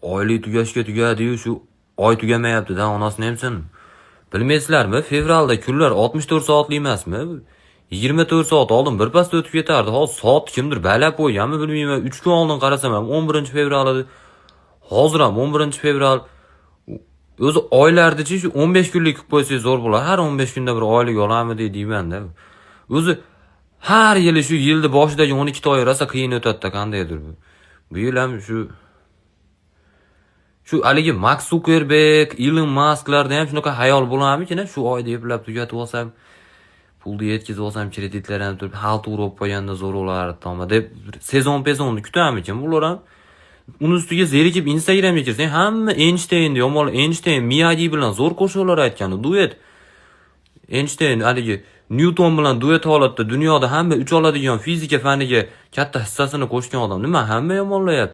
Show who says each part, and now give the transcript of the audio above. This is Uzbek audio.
Speaker 1: Oylik tugashga tugadi-yu, shu oy tugamayapti-da, onasini emsin. Bilmaysizlarmi, fevralda kunlar 64 soatli emasmi? 24 soat oldin birpasda o'tib ketardi. Hozir soat kimdir balab qo'yganmi, bilmayman. 3 kun oldin qarasam ham 11 fevral edi. Hozir ham 11 fevral. O'zi oylardichi, shu 15 kunlik qilib qo'ysangiz zo'r bo'ladi. Har 15 kunda bir oylik olamidi deyman-da. O'zi har yili shu yilni boshidagi 12 ta oy rosa qiyin o'tadi-da, qandaydir bu. Bu yil ham shu haligi Mark Zuckerberg, Elon Musklarda ham shunaqa hayol bo'larmikin, shu oyda eplab tugatib olsam, pulni yetkazib olsam, kreditlar ham turib, xaltura bo'lib qo'yganda zo'r bo'lardi toma deb sezon pezonni kutarmikin bular ham? Uni ustiga zerikib Instagramga kirsang, hamma Eynshteynni yomon, Eynshteyn Miyagi bilan zo'r qo'shiqlar aytgan, duet. Eynshteyn haligi Nyuton bilan duet holatda dunyoda hamma uch oladigan fizika faniga katta hissasini qo'shgan odam. Nima hamma yomonlayapti?